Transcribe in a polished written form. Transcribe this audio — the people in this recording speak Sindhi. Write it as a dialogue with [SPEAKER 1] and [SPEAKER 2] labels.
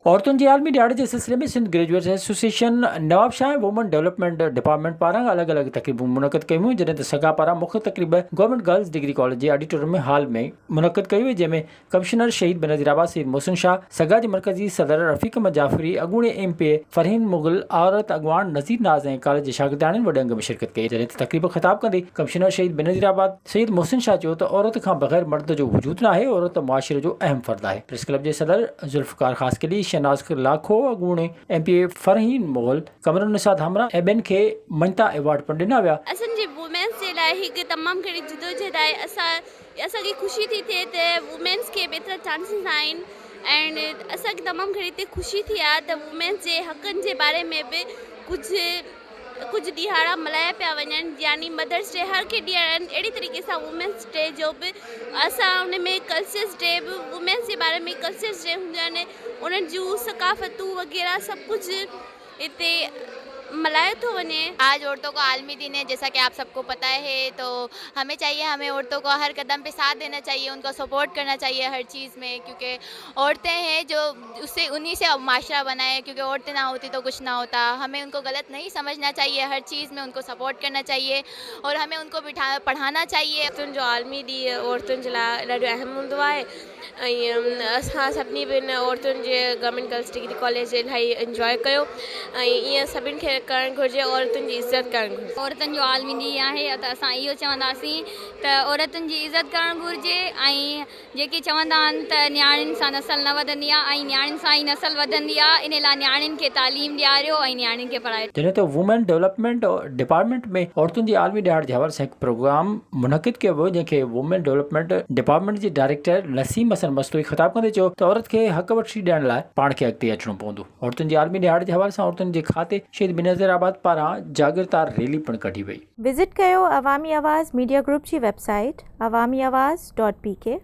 [SPEAKER 1] عورتن جي عالمي ڏهاڙي جي سلسلي ۾ Sindh graduates association Nawabshah ۽ women development department پاران الڳ الڳ تقريبون منعقد ڪيون ويون جڏهن ته سگا پاران مک تقريب گورنمينٽ گرلز ڊگري ڪاليج جي آڊيٽوريم هال ۾ منعقد ڪئي وئي جنهن ۾ ڪمشنر شهيد بينظير آباد سيد محسن شاهه، سگا جي مرڪزي صدر رفيق احمد جعفري، اڳوڻي ايم پي اي فرحين مغل، عورت اڳواڻ نذير ناز ۽ ڪاليج جي شاگردياڻين وڏي انگ ۾ شرڪت ڪئي جڏهن ته تقريب خطاب ڪندي ڪمشنر شهيد بينظير آباد سيد محسن شاهه چيو ته عورت کان بغير مرد جو وجود ناهي، عورت معاشري جو اهم فرد آهي. پريس ڪلب جي صدر ذوالفقار خاصخيلي، شهناز لاکو، اڳوڻي M P A Farheen Mughal, Qamarunnisa Dhamrah ۽ ٻين کي مڃتا ايوارڊ پڻ ڏنا ويا.
[SPEAKER 2] اسان جي وومينس جي لاء هڪ تمام گهڻي جدوجهد آهي اسان اسان کي خوشي ٿي ٿئي ته وومينس کي به ايترا چانسز آهن ۽ اسان کي تمام گهڻي هتي خوشي ٿي آهي ته وومينس جي حقن جي باري ۾ به ڪجهه ڪجهه ڏهاڙا ملهايا پيا وڃن يعني مدرس ڊي هر ڪنهن ڏينهن اهڙي طريقي سان وومينس ڊي جو به اسان ان ۾ ڪلچرس ڊي به وومينس جي باري ۾ ڪلچرس ڊي هونديون آهن انهن جون ثقافتون وغيره سڀ ڪجهه هتي ملهايو ٿو وڃي.
[SPEAKER 3] آج عورتون ڪا عالمي دن هي جيسا ڪي آپ سب ڪو پتا هي تو همي چاهيي همي عورتون ڪو هر قدم پي ساٿ دينا چاهيي ان ڪو سپورٽ ڪرنا چاهيي هر چيز مين ڪيونڪه عورتين هي جو اسي انهي سي معاشره بنا هي ڪيونڪه عورتين نا هوتي تو ڪڇ نا هوتا همي ان ڪو غلط نهي سمجهنا چاهيي هر چيز مين ان ڪو سپورٽ ڪرنا چاهيي اور همي ان ڪو بٺا پڙهانا چاهيي.
[SPEAKER 2] عورتن جو عالمي ڏينهن عورتن جي لاء ڏاڍو اهم هوندو آهي ۽ اسان سڀني به ان عورتن جي گورنمينٽ گرلس ڊگري ڪاليج الاهي انجواء ڪيو ۽ ائين سڀني کي ڪرڻ گهرجي عورتن جي عزت ڪرڻ گهرجي.
[SPEAKER 4] عورتن جو عالمي ڏينهن آهي ته اسان اهو چونداسين ته عورتن جي عزت ڪرڻ گهرجي ۽ جيڪي چوندا آهن ته نياڻين سان نسل نه وڌندي آهي ۽ نياڻين سان ئي نسل وڌندي آهي ان لاء نياڻين کي تعليم ڏياريو ۽ نياڻين کي پڙهايو.
[SPEAKER 1] جڏهن ته وومين ڊولپمينٽ ڊپارٽمينٽ ۾ عورتن جي عالمي ڏهاڙي جي حوالي سان هڪ پروگرام منعقد ڪيو ويو جنهن کي وومين ڊولپمينٽ ڊپارٽمينٽ جي ڊائريڪٽر نسيم حسن مستوئي خطاب ڪندي چيو ته عورت کي حق وٺي ڏيڻ لاء پاڻ کي اڳتي اچڻو پوندو. عورتن جي عالمي ڏهاڙي جي حوالي سان عورتن جي کاتي شهيد بينظير آباد پاران جاڳرتا ريلي پڻ ڪڍي وئي.
[SPEAKER 5] وزٽ ڪيو عوامي آواز ميڊيا گروپ جي website Awami Awaz dot P K.